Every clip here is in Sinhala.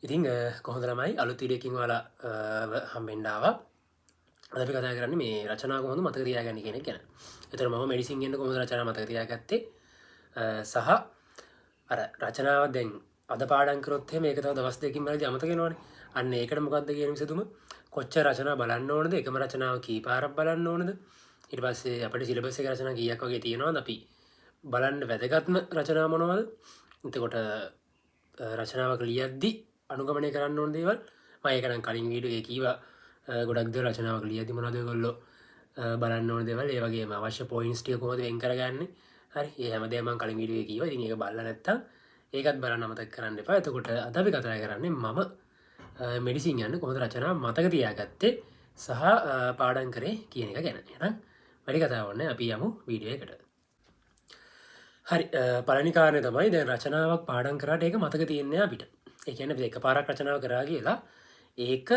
ඉතින් කොහොමද ළමයි, අලුත් වීඩියෝ එකකින් ඔයාලා හම්බෙන්න ආවා. අද අපි කතා කරන්නේ මේ රචනා කොහොමද මතක තියාගන්නේ කියන එක ගැන. ඒතර මම මෙඩිසින් යන්න කොහොමද රචනා මතක තියාගත්තේ සහ අර රචනාව දැන් අද පාඩම් කරොත් එහෙම ඒක තව දවස් 2කින් බලද්දි අමතක වෙනවනේ. අන්න ඒකට මොකද්ද කියන විසඳුම? කොච්චර රචනා බලන්න ඕනද? එකම රචනාව කී පාරක් බලන්න ඕනද? ඊට පස්සේ අපිට සිලබස් එකේ රචනා කීයක් වගේ තියෙනවද? අපි බලන්න වැදගත්ම රචනා මොනවද? එතකොට රචනාවක් ලියද්දි අනුගමනය කරන්න ඕන දේවල් මම ඒක නම් කලින් වීඩියෝ එකේ කීවා. ගොඩක් දේවල් රචනාවක් ලියද්දි මොනවද ඔයගොල්ලෝ බලන්න ඕන දේවල්, ඒ වගේම අවශ්‍ය පොයින්ට්ස් ටික කොහොමද වෙන් කරගන්නේ. හරි, ඒ හැම දෙයක්ම මම කලින් වීඩියෝ එකේ කිව්වා. ඉතින් ඒක බලලා නැත්තම් ඒකත් බලන්න අමතක කරන්න එපා. එතකොට අද අපි කතා කරන්නේ මම මෙඩිසින් යන්න කොහොමද රචනා මතක තියාගත්තේ සහ පාඩම් කරේ කියන එක ගැන. එහෙනම් වැඩි කතාවක් නෑ, අපි යමු වීඩියෝ එකට. හරි, පළවෙනි කාරණේ තමයි දැන් රචනාවක් පාඩම් කරාට ඒක මතක තියෙන්නේ අපිට. ඒ කියන්නේ අපි එකපාරක් රචනාව කරා කියලා ඒක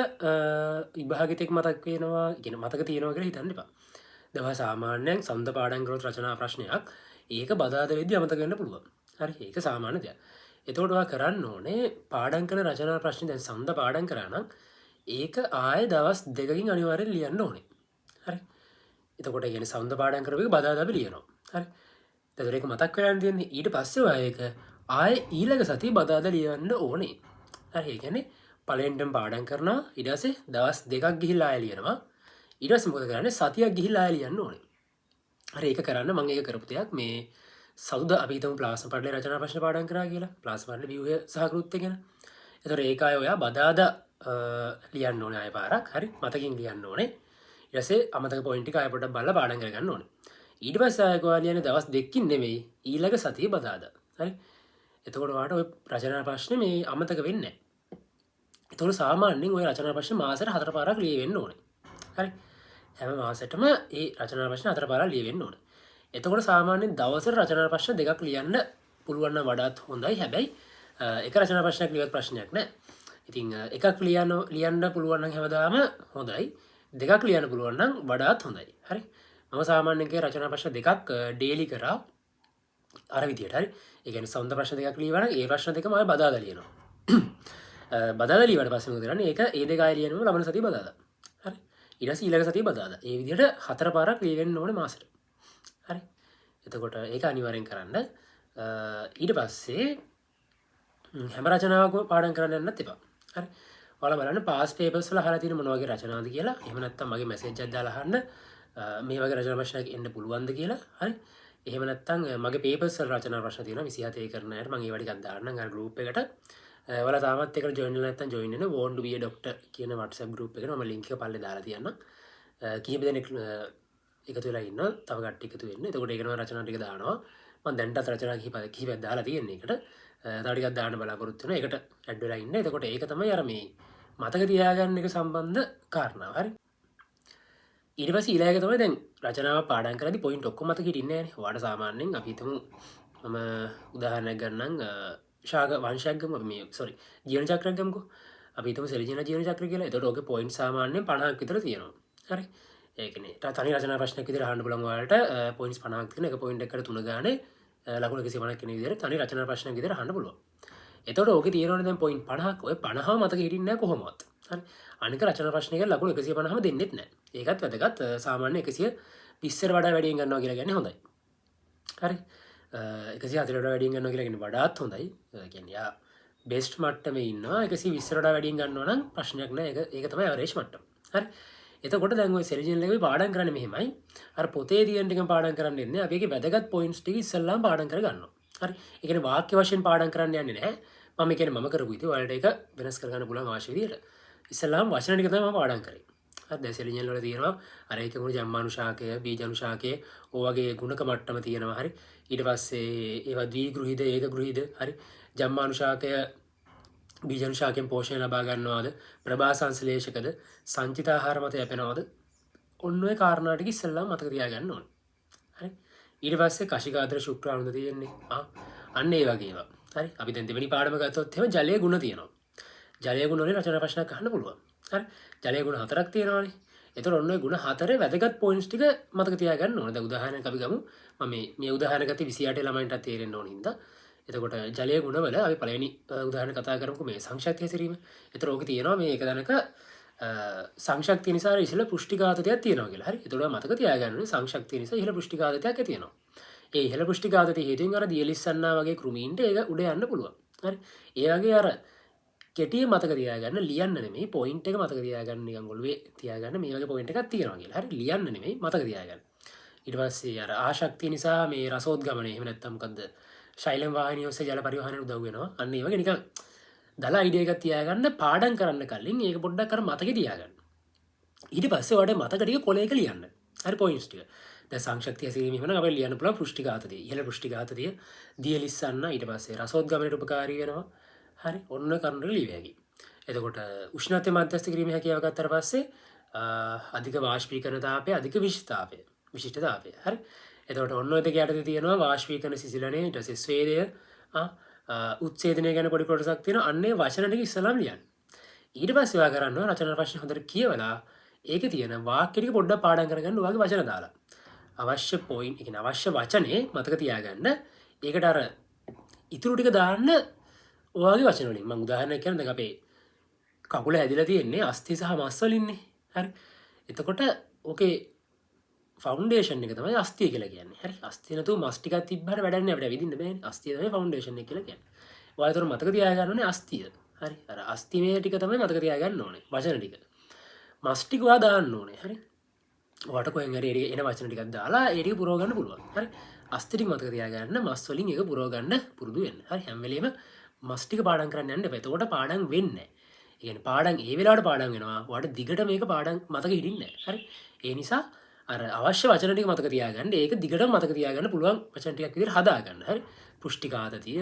විභාගෙත් මතක් වෙනවා, කියන්නේ මතක තියෙනවා කියලා හිතන්න එපා. දැන් ඔයා සාමාන්‍යයෙන් සඳ පාඩම් කරොත් රචනා ප්‍රශ්නයක් ඒක බදාද වෙද්දි අමතක වෙන්න පුළුවන්. හරි, ඒක සාමාන්‍ය දෙයක්. එතකොට ඔයා කරන්න ඕනේ පාඩම් කරන රචනා ප්‍රශ්නේ දැන් සඳ පාඩම් කරා නම් ඒක ආයෙ දවස් 2කින් අනිවාර්යෙන් ලියන්න ඕනේ. හරි. එතකොට ඒ කියන්නේ සඳ පාඩම් කරපු එක බදාදා අපි ලියනවා. හරි. එතකොට ඒක මතක් වෙලා තියෙන්නේ. ඊට පස්සේ ඔයා ඒක ආයෙ ඊළඟ සතියේ බදාදා ලියන්න ඕනේ. හරි, ඒ කියන්නේ පළවෙනිටම පාඩම් කරනවා, ඊට පස්සේ දවස් 2ක් ගිහිල්ලා ආයෙ ලියනවා. ඊට පස්සේ මොකද කරන්නේ? සතියක් ගිහිල්ලා ආයෙ ලියන්න ඕනේ. හරි, ඒක කරන්න මම ඒක කරපු දෙයක්. මේ සෞද අපි හිතමු ප්ලාස්මා පටලේ රචනා ප්‍රශ්න පාඩම් කරා කියලා. ප්ලාස්මා පටලේ ව්‍යුහය සහ කෘත්‍ය ගැන. එතකොට ඒක ආයෙ ඔයා බදාදා ලියන්න ඕනේ ආයෙ පාරක්. හරි, මතකින් ලියන්න ඕනේ. ඊට පස්සේ අමතක පොයින්ට් ටික ආයෙ පොඩ්ඩක් බලලා පාඩම් කරගන්න ඕනේ. ඊට පස්සේ ආයෙ ඔයා ලියන්නේ දවස් 2කින් නෙමෙයි, ඊළඟ සතියේ බදාදා. හරි. එතකොට ඔයාට ඔය රචනා ප්‍රශ්නේ මේ අමතක වෙන්නේ නැහැ. එතකොට සාමාන්‍යයෙන් ඔය රචනා ප්‍රශ්න මාසෙට 4 පාරක් ලියවෙන්න ඕනේ. හරි. හැම මාසෙටම ඒ රචනා ප්‍රශ්න 4 පාරක් ලියවෙන්න ඕනේ. එතකොට සාමාන්‍යයෙන් දවසට රචනා ප්‍රශ්න 2ක් ලියන්න පුළුවන් නම් වඩාත් හොඳයි. හැබැයි එක රචනා ප්‍රශ්නයක් ලියවත් ප්‍රශ්නයක් නෑ. ඉතින් එකක් ලියන්න ලියන්න පුළුවන් නම් හැමදාම හොඳයි. 2ක් ලියන්න පුළුවන් නම් වඩාත් හොඳයි. හරි. මම සාමාන්‍යයෙන් කිය රචනා ප්‍රශ්න 2ක් ඩේලි කරා අර විදියට. හරි. ඒ කියන්නේ සෞන්ද ප්‍රශ්න 2ක් ලියවා නම් ඒ ප්‍රශ්න දෙකම ආයෙ බදාදා ලියනවා. බදාදා ලියුවට පස්සේ මොකද කරන්නේ? ඒක ඒ දෙක ආයෙ ලියනවා ලබන සතිය බදාදා. හරි. ඊට පස්සේ ඊළඟ සතිය බදාදා. ඒ විදියට 4 පාරක් ලියවෙන්න ඕනේ මාසෙට. හරි. එතකොට ඒක අනිවාර්යෙන් කරන්න. ඊට පස්සේ හැම රචනාවක්ම පාඩම් කරන්න යන්නත් එපා. හරි. ඔයාලා බලන්න පාස් පේපර්ස් වල අහලා තියෙන මොන වගේ රචනාද කියලා. එහෙම නැත්නම් මගේ මැසේජ් එකක් දාලා අහන්න මේ වගේ රචනා ප්‍රශ්නයක් එන්න පුළුවන්ද කියලා. හරි. එහෙම නැත්නම් මගේ පේපර්ස් වල රචනා ප්‍රශ්න තියෙනවා 27 කරන අයට මම ඒවා ටිකක් දාන්නම් අර ගෲප් එකට. ඔයාලා තාමත් ඒකට ජොයින් වෙලා නැත්නම් ජොයින් වෙන්න want to be a doctor කියන WhatsApp group එකට මම ලින්ක් එක පල්ලේ දාලා තියන්නම්. කිහිප දෙනෙක් එකතු වෙලා ඉන්නවා. තව කට්ටිය එකතු වෙන්න. එතකොට ඒකට මම රචනා ටික දානවා. මම දැන්ටත් රචනා කිහිපයක් දාලා තියෙන්නේ ඒකට. තව ටිකක් දාන්න බලාපොරොත්තු වෙනවා. ඒකට ඇඩ් වෙලා ඉන්න. එතකොට ඒක තමයි අර මේ මතක තියාගන්න එක සම්බන්ධ කාරණාව. හරි. ඊට පස්සේ ඊළඟ එක තමයි දැන් රචනාව පාඩම් කරද්දි පොයින්ට් ඔක්කොම මතක හිටින්නේ නෑනේ. ඔයාලට සාමාන්‍යයෙන් අපි හිතමු මම උදාහරණයක් ගන්නම්, ශාක වංශයක් ගමු අපි, මේ සෝරි ජීවන චක්‍රයක් ගමුකෝ. අපි හිතමු සෙලිජිනලා ජීවන චක්‍රය කියලා. එතකොට ඕකේ පොයින්ට් සාමාන්‍යයෙන් 50ක් විතර තියෙනවා. හරි. ඒ කියන්නේ තනි රචනා ප්‍රශ්නයක් විදිහට අහන්න පුළුවන් ඔයාලට පොයින්ට්ස් 50ක් තියෙන එක පොයින්ට් එකකට 3 ගානේ ලකුණු 150ක් එන විදිහට තනි රචනා ප්‍රශ්නයක් විදිහට අහන්න පුළුවන්. එතකොට ඕකේ තියෙනවනේ දැන් පොයින්ට් 50ක්. ඔය 50 මතක හිටින්නේ නැහැ කොහොමවත්. හරි. අනික රචනා ප්‍රශ්නයක ලකුණු 150ම දෙන්නෙත් නැහැ. ඒකත් වැදගත්. සාමාන්‍ය 120ට වඩා වැඩියෙන් ගන්නවා කියලා කියන්නේ හොඳයි. හරි. 140ට වඩා වැඩියෙන් ගන්නවා කියලා කියන්නේ වඩාත් හොඳයි. ඒ කියන්නේ යා බෙස්ට් මට්ටමේ ඉන්නවා. 120ට වඩා වැඩියෙන් ගන්නවා නම් ප්‍රශ්නයක් නෑ. ඒක තමයි ඇවරේජ් මට්ටම. හරි. එතකොට දැන් ඔය සෙලිජිනල් එකේ පාඩම් කරන්නේ මෙහෙමයි. අර පොතේ තියෙන ටිකම පාඩම් කරන්න එන්නේ. අපි ඒකේ වැදගත් පොයින්ට්ස් ටික ඉස්සෙල්ලාම පාඩම් කර ගන්නවා. හරි. ඒ කියන්නේ වාක්‍ය වශයෙන් පාඩම් කරන්න යන්නේ නැහැ. මම කියන්නේ මම කරපු විදිය ඔයාලට ඒක වෙනස් කරගන්න පුළුවන් අවශ්‍ය විදියට. ඉස්සෙල්ලාම වචන ටික තමයි මම පාඩම් කරේ. හරි, දැන් සෙලිජිනල් වල තියෙනවා අර ඒකේ මුළු ජම්මානුශාකය, බීජානුශාකය, ඔය වගේ ගුණක මට්ටම තියෙනවා. හරි. ඊට පස්සේ ඒවා ද්විගෘහීද, ඒකගෘහීද, හරි. ජම්මානුශාකය බීජානුශාකයෙන් පෝෂණය ලබා ගන්නවාද, ප්‍රභා සංශ්ලේෂකද, සංචිත ආහාර මත යැපෙනවද, ඔන්න ඔය කාරණා ටික ඉස්සෙල්ලාම මතක තියාගන්න ඕනේ. හරි. ඊට පස්සේ කශිකාද්‍ර ශුක්‍රාණුද තියෙන්නේ. අන්න ඒ වගේ ඒවා. හරි. අපි දැන් දෙවෙනි පාඩම ගත්තොත් එහෙම ජලයේ ගුණ තියෙනවා. ජලයේ ගුණ වලින් රචනා ප්‍රශ්නයක් අහන්න පුළුවන්. හරි. ජලයේ ගුණ 4ක් තියෙනවානේ. එතකොට ඔන්න ඔය ගුණ 4 වැදගත් පොයින්ට්ස් ටික මතක තියාගන්න ඕනේ. දැන් උදාහරණයක් අපි ගමු. මම මේ මේ උදාහරණ ගත්තේ 28 ළමයින්ටත් තේරෙන්න ඕන හින්දා. එතකොට ජලයේ ගුණවල අපි පළවෙනි උදාහරණ කතා කරමුකෝ මේ සංශක්තිය හැසිරීම. එතකොට ඕකේ තියෙනවා මේ එක තැනක සංශක්තිය නිසා ඉහළ පෘෂ්ඨිඝාතයක් තියෙනවා කියලා. හරි. එතකොට මතක තියාගන්න ඕනේ සංශක්තිය නිසා ඉහළ පෘෂ්ඨිඝාතයක් ඇති වෙනවා. ඒ ඉහළ පෘෂ්ඨිඝාතය හේතුවෙන් අර දියලිස්සන්නා වගේ කෘමීන්ට ඒක උඩ යන්න පුළුවන්. හරි. ඒ වගේ අර කෙටිය මතක තියාගන්න, ලියන්න නෙමෙයි, පොයින්ට් එක මතක තියාගන්න, නිකන් ඔළුවේ තියාගන්න මේ වගේ පොයින්ට් එකක් තියෙනවා කියලා. හරි. ලියන්න නෙමෙයි, මතක තියාගන්න. ඊට පස්සේ අර ආශක්තිය නිසා මේ රසෝද්ගමනය, එහෙම නැත්නම් මොකද්ද, ශෛලම් වාහිනිය ඔස්සේ ජල පරිවහනයට උදව් වෙනවා. අන්න ඒ වගේ නිකන් දල අයිඩියා එකක් තියාගන්න පාඩම් කරන්න කලින් ඒක පොඩ්ඩක් අර මතකේ තියාගන්න. ඊට පස්සේ ඔයාලට මතක ටික කොලයක ලියන්න. හරි, පොයින්ට්ස් ටික. දැන් සංශක්තිය හැසිරීම එහෙම නම් අපිට ලියන්න පුළුවන් පෘෂ්ඨිඝාතතිය, ඉහළ පෘෂ්ඨිඝාතතිය, දියලිස්සන්න, ඊට පස්සේ රසෝද්ගමනයට උපකාරී වෙනවා. හරි, ඔන්න ඔය කරුණු ටික ලියවිය හැකි. එතකොට උෂ්ණත්වය මධ්‍යස්ථ කිරීමේ හැකියාව ගත්තට පස්සේ අධික වාෂ්පීකරණ තාපය, අධික විශිෂ්ට විශිෂ්ට තාපය. හරි. එතකොට ඔන්න ඔය දෙක යටතේ තියෙනවා වාෂ්පීකරණ සිසිලනය, ඊට පස්සේ ස්වේදය, උත්සේදනය ගැන පොඩි කොටසක් තියෙනවා. අන්න ඒ වචන ටික ඉස්සෙල්ලාම ලියන්න. ඊට පස්සේ ඔයා කරන්න ඕන රචනා ප්‍රශ්න හොඳට කියවලා ඒකේ තියෙන වාක්‍ය ටික පොඩ්ඩක් පාඩම් කරගන්න ඔයාගේ වචන දාලා. අවශ්‍ය පොයින්ට්, ඒ කියන්නේ අවශ්‍ය වචනේ මතක තියාගන්න. ඒකට අර ඉතුරු ටික දාන්න ඔයාගේ වචන වලින්. මම උදාහරණයක් කියන්නම්. දැන් අපේ කකුල හැදිලා තියෙන්නේ අස්ථි සහ මස් වලින්නේ. හරි. එතකොට ඕකේ ෆවුන්ඩේෂන් එක තමයි අස්ථිය කියලා කියන්නේ. හරි. අස්ථිය නැතුව මස් ටිකක් තිබ්බට වැඩක් නෑ, අපිට ඇවිදින්න බෑනේ. අස්ථිය තමයි ෆවුන්ඩේෂන් එක කියලා කියන්නේ. ඔයාලා ඒතර මතක තියාගන්න ඕනේ අස්ථිය. හරි. අර අස්ථිමය ටික තමයි මතක තියාගන්න ඕනේ. වචන ටික. මස් ටික ඔයා දාන්න ඕනේ. හරි. ඔයාට කොහෙන් හරි ඒ එන වචන ටිකක් දාලා ඒ ටික පුරව ගන්න පුළුවන්. හරි. අස්ථි ටික මතක තියාගන්න, මස් වලින් ඒක පුරව ගන්න පුරුදු වෙන්න. හරි. හැම වෙලේම මස් ටික පාඩම් කරන්න යන්න එපා. එතකොට පාඩම් වෙන්නේ නැහැ. ඒ කියන්නේ පාඩම් ඒ වෙලාවට පාඩම් වෙනවා. ඔයාට දිගට මේක පාඩම් මතක හිටින්නේ නැහැ. හරි. ඒ නිසා අර අවශ්‍ය වචන ටික මතක තියාගන්න. ඒක දිගටම මතක තියාගන්න පුළුවන් වචන ටිකක් විදිහට හදාගන්න. හරි. පෘෂ්ඨිකාතතිය,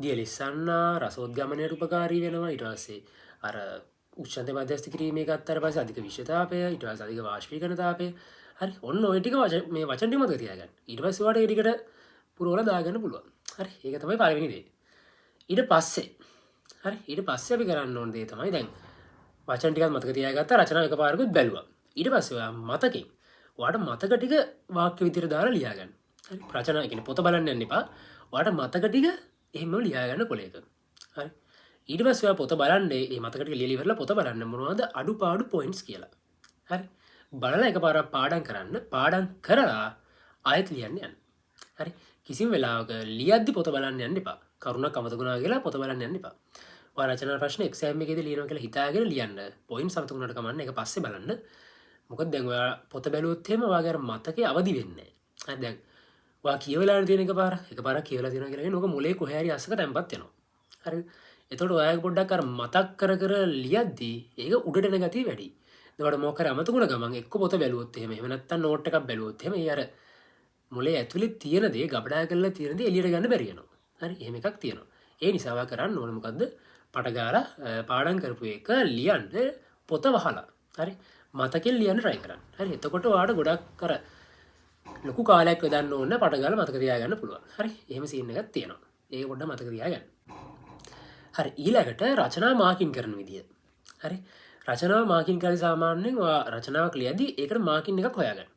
දියලිස්සන්නා, රසෝද්ගමනයට උපකාරී වෙනවා. ඊට පස්සේ අර උෂ්ණත්වය මධ්‍යස්ථ කිරීමේ ගත්තට පස්සේ අධික විෂතාපය, ඊට පස්සේ අධික වාෂ්පීකරණ තාපය. හරි. ඔන්න ඔය ටික වචන මේ වචන ටික මතක තියාගන්න. ඊට පස්සේ ඔයාලට ඒ ටිකට පුරවලා දාගන්න පුළුවන්. හරි. ඒක තමයි පළවෙනි දේ. ඊට පස්සේ හරි, ඊට පස්සේ අපි කරන්න ඕන දේ තමයි දැන් වචන ටිකක් මතක තියාගත්තා, රචනාව එකපාරකුත් බැලුවා. ඊට පස්සේ ඔයා මතකෙන් ඔයාට මතක ටික වාක්‍ය විදිහට දාලා ලියාගන්න. හරි. රචනා කියන්නේ පොත බලන්න යන්න එපා. ඔයාට මතක ටික එහෙමම ලියාගන්න කොලයක. හරි. ඊට පස්සේ ඔයා පොත බලන්න, මේ මතක ටික ලියලා ඉවරලා පොත බලන්න මොනවද අඩුපාඩු පොයින්ට්ස් කියලා. හරි. බලලා එකපාරක් පාඩම් කරන්න. පාඩම් කරලා ආයෙත් ලියන්න යන්න. හරි. කිසිම වෙලාවක ලියද්දි පොත බලන්න යන්න එපා. කරුණක් අමතක වුණා කියලා පොත බලන්න යන්න එපා. ඔයා රචනා ප්‍රශ්න එක්සෑම් එකේදී ලියනවා කියලා හිතාගෙන ලියන්න. පොයින්ට්ස් අමතක වුණාට කමක් නෑ, ඒක පස්සේ බලන්න. මොකද දැන් ඔයා පොත බැලුවොත් එහෙම ඔයාගේ අර මතකේ අවදි වෙන්නේ නෑ. හරි, දැන් ඔයා කියවලා තියෙන එකපාරක් කියවලා තියෙනවා කියලා කියන්නේ ඕක මොලේ කොහේ හරි අස්සක තැම්පත් වෙනවා. හරි. එතකොට ඔයාගේ පොඩ්ඩක් අර මතක් කර කර ලියද්දි ඒක උඩට එන ගතිය වැඩි. එතකොට මොකක් හරි අමතක වුණ ගමන් එක්ක පොත බැලුවොත් එහෙම, එහෙම නැත්නම් නෝට් එකක් බැලුවොත් එහෙම ඒ අර මොලේ ඇතුලේ තියෙන දේ, ගබඩා කරලා තියෙන දේ එළියට ගන්න බැරි වෙනවා. හරි, එහෙම එකක් තියෙනවා. ඒ නිසා ඔයා කරන්න ඕන මොකද්ද? පට ගාලා පාඩම් කරපු එක ලියන්න පොත වහලා. හරි, මතකෙන් ලියන්න try කරන්න. හරි, එතකොට ඔයාට ගොඩක් අර ලොකු කාලයක් යොදන්න ඕන පට ගාලා මතක තියාගන්න පුළුවන්. හරි, එහෙම සීන් එකක් තියෙනවා. ඒක පොඩ්ඩක් මතක තියාගන්න. හරි, ඊළඟට රචනා මාකින් කරන විදිය. හරි, රචනාව මාකින් කරලා සාමාන්‍යයෙන් ඔයා රචනාවක් ලියද්දි ඒකට මාකින් එකක් හොයාගන්න.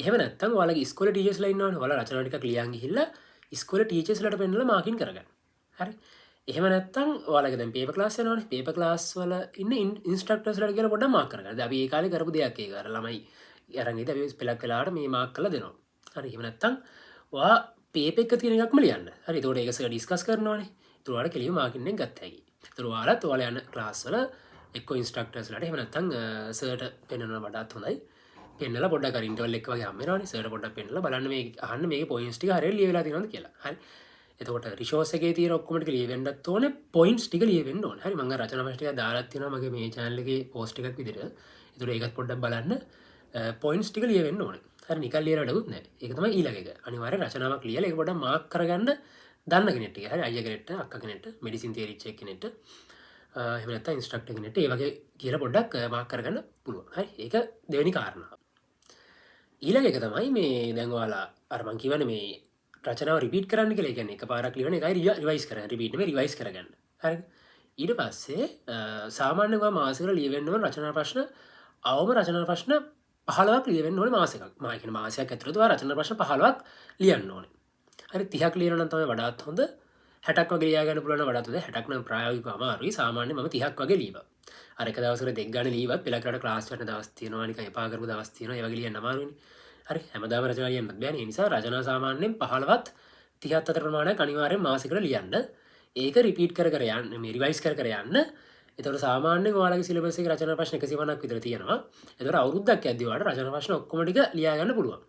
එහෙම නැත්නම් ඔයාලගේ ඉස්කෝලේ ටීචර්ස්ලා ඉන්නවනේ. ඔයාලා රචනා ටිකක් ලියන් ගිහිල්ලා ඉස්කෝලේ ටීචර්ස්ලාට පෙන්නලා මාකින් කරගන්න. හරි. එහෙම නැත්නම් ඔයාලගේ දැන් පේපර් ක්ලාස් යනවනේ. පේපර් ක්ලාස් වල ඉන්න ඉන්ස්ට්‍රක්ටර්ස්ලාට කියලා පොඩ්ඩක් මාක් කරගන්න. දැන් අපි ඒ කාලේ කරපු දෙයක් ඒක. අර ළමයි අරන් ඉතින් අපි පෙලක් වෙලාවට මේ මාක් කරලා දෙනවා. හරි. එහෙම නැත්නම් ඔයා පේපර් එක තියෙන එකක්ම ලියන්න. හරි. එතකොට ඒක සර් ඩිස්කස් කරනවනේ. එතකොට ඔයාලට කෙලින්ම මාකින් එක ගත්ත හැකි. එතකොට ඔයාලත් ඔයාලා යන ක්ලාස් වල එක්කෝ ඉන්ස්ට්‍රක්ටර්ස්ලාට එහෙම නැත්නම් සර්ට පෙන්නනවා වඩාත් හොඳයි. පෙන්නලා පොඩ්ඩක් අර ඉන්ටර්වල් එක වගේ හම් වෙනවනේ. සර්ට පොඩ්ඩක් පෙන්නලා බලන්න මේ අහන්න මේකේ පොයින්ට්ස් ටික හරියට ලියවිලා තියෙනවද කියලා. හරි. එතකොට රිසෝස් එකේ තියෙන ඔක්කොම ටික ලියවෙන්නත් ඕනේ, පොයින්ට්ස් ටික ලියවෙන්න ඕනේ. හරි, මම අර රචනා ප්‍රශ්න ටික දාලා තියෙනවා මගේ මේ චැනල් එකේ පෝස්ට් එකක් විදිහට. එතකොට ඒකත් පොඩ්ඩක් බලන්න. පොයින්ට්ස් ටික ලියවෙන්න ඕනේ. හරි, නිකන් ලියලා වැඩකුත් නෑ. ඒක තමයි ඊළඟ එක. අනිවාර්යෙන් රචනාවක් ලියලා ඒක පොඩ්ඩක් මාක් කරගන්න දන්න කෙනෙක්ට ටික. හරි, අයියා කෙනෙක්ට, අක්කා කෙනෙක්ට, මෙඩිසින් තේරිච්ච කෙනෙක්ට, එහෙම නැත්නම් ඉන්ස්ට්‍රක්ටර් කෙනෙක්ට ඒ වගේ කියලා පොඩ්ඩක් මාක් කරගන්න පුළුවන්. හරි, ඒක දෙවෙනි කාරණාව. ඊළඟ එක තමයි මේ දැන් ඔයාලා අර මං කියවනේ මේ රචනාව රිපීට් කරන්න කියලා. ඒ කියන්නේ එකපාරක් ලියන එකයි රිවයිස් කරගන්න. රිපීට් නෙමෙයි, රිවයිස් කරගන්න. හරිද? ඊට පස්සේ සාමාන්‍යයෙන් ඔයා මාසෙකට ලියවෙන්න ඕන රචනා ප්‍රශ්න, අවම රචනා ප්‍රශ්න 15ක් ලියවෙන්න ඕනේ මාසෙකක්. මා කියන්නේ මාසයක් ඇතුළත ඔයා රචනා ප්‍රශ්න 15ක් ලියන්න ඕනේ. හරි, 30ක් ලියනවා නම් තමයි වඩාත් හොඳ. 60ක් වගේ ලියා ගන්න පුළුවන් නම් වඩාත් හොඳයි. 60ක් නම් ප්‍රායෝගිකව අමාරුයි. සාමාන්‍යයෙන් මම 30ක් වගේ ලියවා. අර එක දවසකට දෙක ගානේ ලියවත් පෙළක් රට ක්ලාස් වලට දවස් තියෙනවා, නිකන් එපා කරපු දවස් තියෙනවා. ඒ වගේ ලියන්න අමාරුයිනේ. හරි, හැමදාම රචනා ලියන්නත් බෑනේ. ඒ නිසා රචනා සාමාන්‍යයෙන් 15ත් 30ත් අතර ප්‍රමාණයක් අනිවාර්යෙන් මාසෙකට ලියන්න. ඒක රිපීට් කර කර යන්න, මේ රිවයිස් කර කර යන්න. එතකොට සාමාන්‍යයෙන් ඔයාලගේ සිලබස් එකේ රචනා ප්‍රශ්න 150ක් විතර තියෙනවා. එතකොට අවුරුද්දක් යද්දි ඔයාලට රචනා ප්‍රශ්න ඔක්කොම ටික ලියා ගන්න පුළුවන්.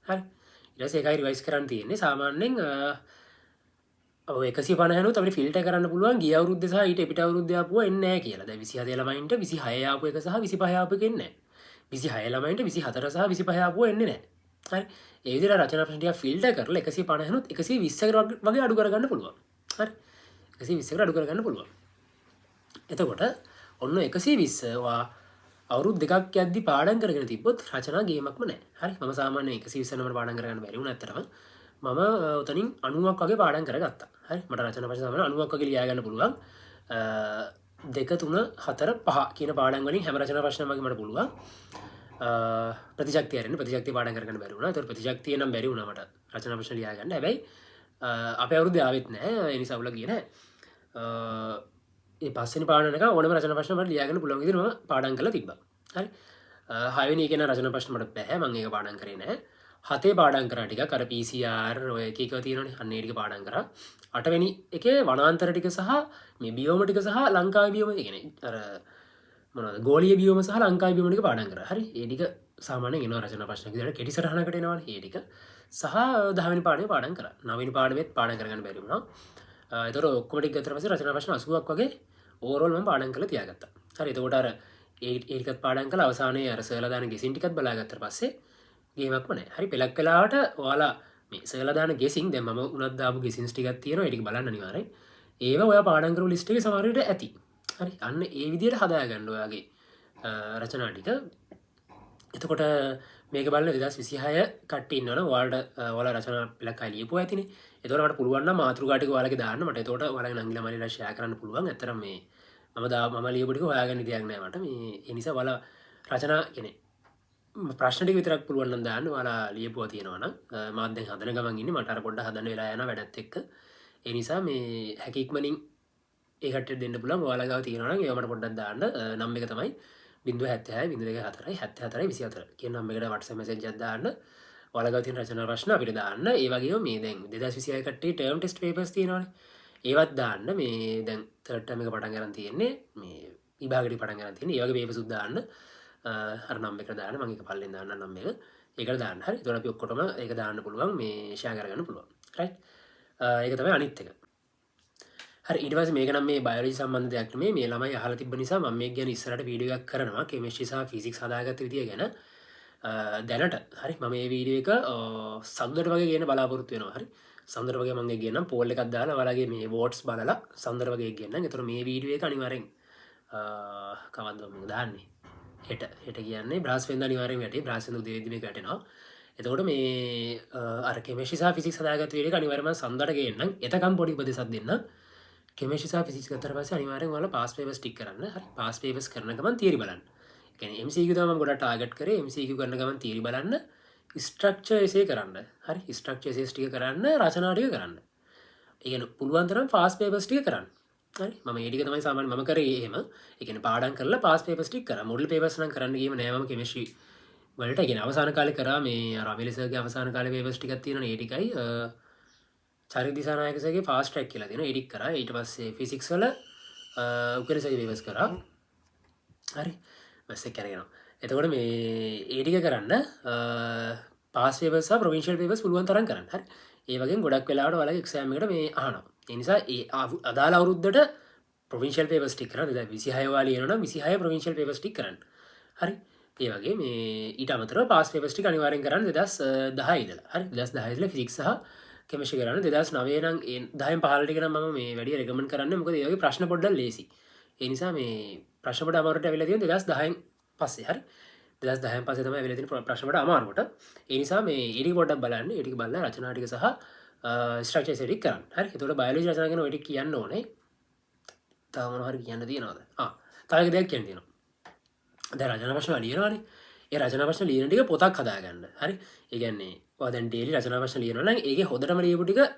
හරි. ඊට පස්සේ ඒකයි රිවයිස් කරන්න තියෙන්නේ. සාමාන්‍යයෙන් ඔව් 150 නුත් අපිට ෆිල්ටර් කරන්න පුළුවන් ගිය අවුරුද්දේ සහ ඊට එපිට අවුරුද්දේ ආපුවා එන්නේ නැහැ කියලා. දැන් 27 ළමයින්ට 26 ආපු එක සහ 25 ආපු එක එන්නේ නැහැ. 26 ළමයින්ට 24 සහ 25 ආපුවා එන්නේ නැහැ. හරි. ඒ විදිහට රචනා ප්‍රශ්න ටික ෆිල්ටර් කරලා 150 නුත් 120කට වගේ අඩු කරගන්න පුළුවන්. හරි. 120කට අඩු කරගන්න පුළුවන්. එතකොට ඔන්න 120 ඔයා අවුරුදු 2ක් යද්දි පාඩම් කරගෙන තිබ්බොත් රචනා ගේමක්ම නෑ. හරි. මම සාමාන්‍යයෙන් 120 නමට පාඩම් කරගන්න බැරි වුණා ඇත්තටම. මම ඔතනින් 90ක් වගේ පාඩම් කරගත්තා. හරි. මට රචනා ප්‍රශ්න සාමාන්‍ය 90ක් වගේ ලියා ගන්න පුළුවන්. 2 3 4 5 කියන පාඩම් වලින් හැම රචනා ප්‍රශ්නයක් වගේ මට පුළුවන්. ප්‍රතිශක්තිය අරගෙන ප්‍රතිශක්තිය පාඩම් කරගන්න බැරි වුණා. ඒතකොට ප්‍රතිශක්තිය නම් බැරි වුණා මට රචනා ප්‍රශ්න ලියා ගන්න. හැබැයි අපේ අවුරුද්දේ ආවෙත් නෑ. ඒ නිසා අවුලක් ගියේ නෑ. ඒ පස්වෙනි පාඩම නිකන් ඕනම රචනා ප්‍රශ්න මට ලියා ගන්න පුළුවන් විදිහට මම පාඩම් කරලා තිබ්බා. හරි. හයවෙනි එකේ නම් රචනා ප්‍රශ්න මට බැහැ. මම ඒක පාඩම් කරේ නෑ. හතේ පාඩම් කරා ටිකක් අර PCR ඔය එක එක තියෙනවනේ. අන්න ඒ ටික පාඩම් කරා. අටවෙනි එකේ වනාන්තර ටික සහ මේ බියෝම ටික සහ ලංකාවේ බියෝම, ඒ කියන්නේ අර මොනවද ගෝලීය බියෝම සහ ලංකාවේ බියෝම ටික පාඩම් කරා. හරි. ඒ ටික සාමාන්‍යයෙන් එනවා රචනා ප්‍රශ්න විදිහට කෙටි සටහනකට එනවනේ. ඒ ටික සහ 10 වෙනි පාඩමේ පාඩම් කරා. 9 වෙනි පාඩමෙත් පාඩම් කරගන්න බැරි වුණා. එතකොට ඔක්කොම ටික ගත්තට පස්සේ රචනා ප්‍රශ්න 80ක් වගේ ඕවරෝල් මම පාඩම් කරලා තියාගත්තා. හරි. එතකොට අර ඒ ටිකත් පාඩම් කරලා අවසානයේ අර සර්ලා දාන ගෙසින් ටිකත් බලාගත්තට පස්සේ ගේමක්ම නෑ. හරි. පෙලක් වෙලාවට ඔයාලා මේ සර්ලා දාන ගෙසින්, දැන් මම උනත් දාපු ගෙසින්ස් ටිකක් තියෙනවා. ඒ ටික බලන්න අනිවාර්යෙන්. ඒවා ඔයා පාඩම් කරපු ලිස්ට් එකේ සමහර විට ඇති. හරි. අන්න ඒ විදිහට හදාගන්න ඔයාගේ රචනා ටික. එතකොට මේක බලන 2026 කට්ටිය ඉන්නවනම් ඔයාලට ඔයාලා රචනා පෙලක් අය ලියපුවා ඇතිනේ. එතකොට මට පුළුවන් නම් මාතෘකා ටික ඔයාලගේ දාන්න. මට එතකොට ඔයාලගේ නංගිලා මල්ලිලා ෂෙයා කරන්න පුළුවන්. ඇත්තටම මේ මම ලියපු ටික හොයාගන්න විදියක් නෑ මට. මේ ඒ නිසා ඔයාලා රචනා කියන්නේ ප්‍රශ්න ටික විතරක් පුළුවන් නම් දාන්න. ඔයාලා ලියපුවා තියෙනවා නම් මාත් දැන් හදන ගමන් ඉන්නේ. මට අර පොඩ්ඩක් හදන්න වෙලා යනවා වැඩත් එක්ක. ඒ නිසා මේ හැකි ඉක්මනින් ඒ කට්ටියට දෙන්න පුළුවන්. ඔයාලා ගාව තියෙනවා නම් ඒවා මට පොඩ්ඩක් දාන්න. නම් එක තමයි 076 02 4 74 24 කියන නම් එකට WhatsApp message එකක් දාන්න. ඔයාලා ගාව තියෙන රචනා ප්‍රශ්න අපිට දාන්න. ඒ වගේම මේ දැන් 2026 කට්ටිය ටර්ම් ටෙස්ට් පේපර්ස් තියෙනවනේ. ඒවත් දාන්න. මේ දැන් තර්ඩ් ටර්ම් එක පටන් ගන්න තියෙන්නේ. මේ විභාගෙට පටන් ගන්න තියෙන්නේ. ඒ වගේ පේපර්ස් උත් දාන්න. අර නම් එකට දාන්න. මම ඒක පල්ලෙන් දාන්නම් නම් එක. ඒකට දාන්න. හරි. එතකොට අපි ඔක්කොටම ඒක දාන්න පුළුවන්. මේ ෂෙයා කරගන්න පුළුවන්. රයිට්. ඒක තමයි අනිත් එක. හරි. ඊට පස්සේ මේක නම් මේ බයොලොජි සම්බන්ධ දෙයක් නෙමෙයි. මේ ළමයි අහලා තිබ්බ නිසා මම මේක ගැන ඉස්සරහට වීඩියෝ එකක් කරනවා. කෙමිස්ට්‍රි සහ ෆිසික්ස් හදාගත්ත විදිය ගැන. දැනට හරි මම මේ වීඩියෝ එක සඳුදාට වගේ ගේන්න බලාපොරොත්තු වෙනවා. හරි. සඳුදාට වගේ මම ඒක ගේන්නම්. පෝල් එකක් දාලා ඔයාලගේ මේ වෝට්ස් බලලා සඳුදාට වගේ ගේන්නම්. ඒතර මේ වීඩියෝ එක අනිවාර්යෙන් කවද්ද මම දාන්නේ? හෙට කියන්නේ බ්‍රහස්පතින්දා අනිවාර්යෙන් වැටේ. බ්‍රහස්පතින්දා උදේ වෙද්දි මේක වැටෙනවා. එතකොට මේ අර කෙමිස්ට්‍රි සහ ෆිසික්ස් හදාගත්ත වීඩියෝ එක අනිවාර්යෙන්ම සඳුදාට ගේන්නම්. එතකම් පොඩි උපදෙසක් දෙන්නම්. කෙමිස්ට්‍රි සහ ෆිසික්ස් ගත්තට පස්සේ අනිවාර්යෙන් ඔයාලා පාස් පේපර්ස් ටික කරන්න. හරි. පාස් පේපර්ස් කරන ගමන් තියරි බලන්න. ඒ කියන්නේ MCQ තමයි මම ගොඩක් ටාගට් කරේ. MCQ කරන ගමන් තියරි බලන්න. ස්ට්‍රක්චර් එසේ කරන්න. හරි. ස්ට්‍රක්චර් එසේස් ටික කරන්න, රචනා ටික කරන්න. ඒ කියන්නේ පුළුවන් තරම් පාස් පේපර්ස් ටික කරන්න. හරි. මම ඒ ටික තමයි සාමාන්‍යයෙන් මම කරේ එහෙම. ඒ කියන්නේ පාඩම් කරලා පාස් පේපර්ස් ටික කරා. මොඩල් පේපර්ස් නම් කරන්න ගියම නෑ මම කෙමිස්ට්‍රි වලට. ඒ කියන්නේ අවසාන කාලේ කරා මේ අර අමිල සර්ගේ අවසාන කාලේ පේපර්ස් ටිකක් තියෙනවනේ. ඒ ටිකයි චරිත දිසානායක සර්ගේ ෆාස්ට් ට්‍රැක් කියලා තියෙනවා. ඒ ටික කරා. ඊට පස්සේ ෆිසික්ස් වල උකෙල සර්ගේ පේපර්ස් කරා. හරි. බස් එක කරගෙන යනවා. එතකොට මේ ඒ ටික කරන්න පාස් පේපර්ස් සහ ප්‍රොවින්ෂියල් පේපර්ස් පුළුවන් තරම් කරන්න. හරි. ඒ වගේම ගොඩක් වෙලාවට ඔයාලගේ එක්සෑම් එකට මේ අහනවා. ඒ නිසා ඒ අදාළ අවුරුද්දට ප්‍රොවින්ෂියල් පේපර්ස් ටික කරන්න. 2026 ඔයාලා ලියනවා නම් 26 ප්‍රොවින්ෂියල් පේපර්ස් ටික කරන්න. හරි. ඒ වගේ මේ ඊට අමතරව පාස් පේපර්ස් ටික අනිවාර්යෙන් කරන්න 2010 ඉඳලා. හරි. 2010 ඉඳලා ෆිසික්ස් සහ කෙමිස්ට්‍රි කරන්න. 2009 නම් ඒ 10න් 15 ටික නම් මම මේ වැඩි රෙකමන්ඩ් කරන්නේ. මොකද ඒ වගේ ප්‍රශ්න පොඩ්ඩක් ලේසි. ඒ නිසා මේ ප්‍රශ්න පොඩ අමාරුවට ඇවිල්ලා තියෙන 2010න් පස්සේ. හරි. 2010න් පස්සේ තමයි ඇවිල්ලා තියෙන ප්‍රශ්න පොඩ අමාරුවට. ඒ නිසා මේ ඒ ටික පොඩ්ඩක් බලන්න. ඒ ටික බලලා රචනා ටික සහ ස්ට්‍රක්චර් ටික කරන්න. හරි. එතකොට බයොලොජි රචනා ගැන ඔය ටික කියන්න ඕනේ. තව මොනවා හරි කියන්න තියෙනවද? තව එක දෙයක් කියන්න තියෙනවා. දැන් රචනා ප්‍රශ්න ලියනවනේ. ඒ රචනා ප්‍රශ්න ලියන ටික පොතක් හදාගන්න. හරි. ඒ කියන්නේ ඔයා දැන් ඩේලි රචනා ප්‍රශ්න ලියනවා නම් ඒකේ හොඳටම ලියපු ටික, ඒ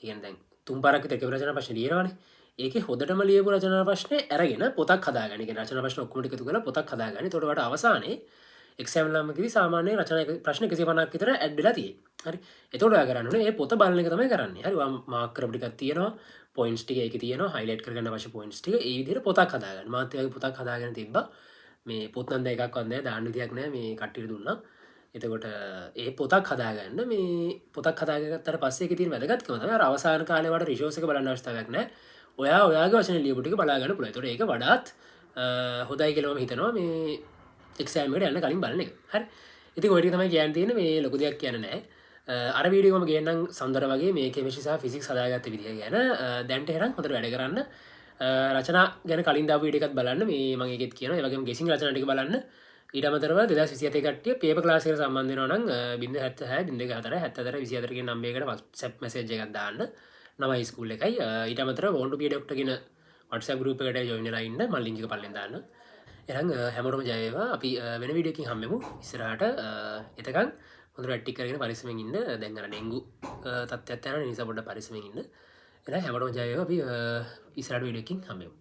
කියන්නේ දැන් තුන් පාරක් විතර එකම රචනා ප්‍රශ්න ලියනවනේ. ඒකේ හොඳටම ලියපු රචනා ප්‍රශ්නේ අරගෙන පොතක් හදාගන්න. ඒ කියන්නේ රචනා ප්‍රශ්න ඔක්කොම ටික එකතු කරලා පොතක් හදාගන්න. එතකොට ඔයාලට අවසානයේ එක්සෑම් ළමකදී සාමාන්‍ය රචනා ප්‍රශ්න 150ක් විතර ඇඩ් වෙලා තියෙයි. හරි. එතකොට ඔයා කරන්න ඕනේ මේ පොත බලන එක තමයි කරන්නේ. හරි. ඔයා මාක් කරපු ටිකක් තියෙනවා. පොයින්ට්ස් ටික ඒකේ තියෙනවා. හයිලයිට් කරගන්න අවශ්‍ය පොයින්ට්ස් ටික ඒ විදිහට පොතක් හදාගන්න. මාත් ඒ වගේ පොතක් හදාගෙන තිබ්බා. මේ පොත් නම් දැන් එකක්වත් නෑ. දාන්න විදියක් නෑ. මේ කට්ටියට දුන්නා. එතකොට ඒ පොතක් හදාගන්න. මේ පොතක් හදාගත්තට පස්සේ ඒකේ තියෙන වැදගත්කම තමයි අර අවසාන කාලේ වඩා රිසෝස් එක බලන්න අවශ්‍යතාවයක් නෑ. ඔයා ඔයාගේ වචන ලියපු ටික බලා ගන්න පුළුවන්. එතකොට ඒක වඩාත් හොඳයි කියලා මම හිතනවා මේ එක්සෑම් එකට යන්න කලින් බලන එක. හරි. ඉතින් ඔය ටික තමයි කියන්න තියෙන්නේ. මේ ලොකු දෙයක් කියන්න නෑ. අර වීඩියෝ මම ගේන්නම් සඳර වගේ මේ කෙමිස්ට්‍රි සහ ෆිසික්ස් හදාගත්ත විදිය ගැන. දැන්ට එහෙනම් හොඳට වැඩ කරන්න. රචනා ගැන කලින් දාපු වීඩියෝ එකත් බලන්න. මේ මම ඒකෙත් කියනවා. ඒ වගේම ගෙසින් රචනා ටික බලන්න. ඊට අමතරව 2027 කට්ටිය පේපර් ක්ලාස් එකට සම්බන්ධ වෙනවා නම් 076 02 74 24 කියන නම්බර් එකට WhatsApp message එකක් දාන්න. නමයි ස්කූල් එකයි. ඊට අමතරව want to be a doctor කියන WhatsApp group එකට join වෙලා ඉන්න. මම link එක පල්ලෙන් දාන්නම්. එහෙනම් හැමෝටම ජය වේවා. අපි වෙන වීඩියෝ එකකින් හම්බෙමු ඉස්සරහට. එතකන් හොඳට වැඩ ටික කරගෙන පරිස්සමෙන් ඉන්න. දැන් අර ඩෙන්ගු තත්ත්වයක් යනවා. ඒ නිසා පොඩ්ඩක් පරිස්සමෙන් ඉන්න. එහෙනම් හැමෝටම ජය වේවා. අපි ඉස්සරහට වීඩියෝ එකකින් හම්බෙමු.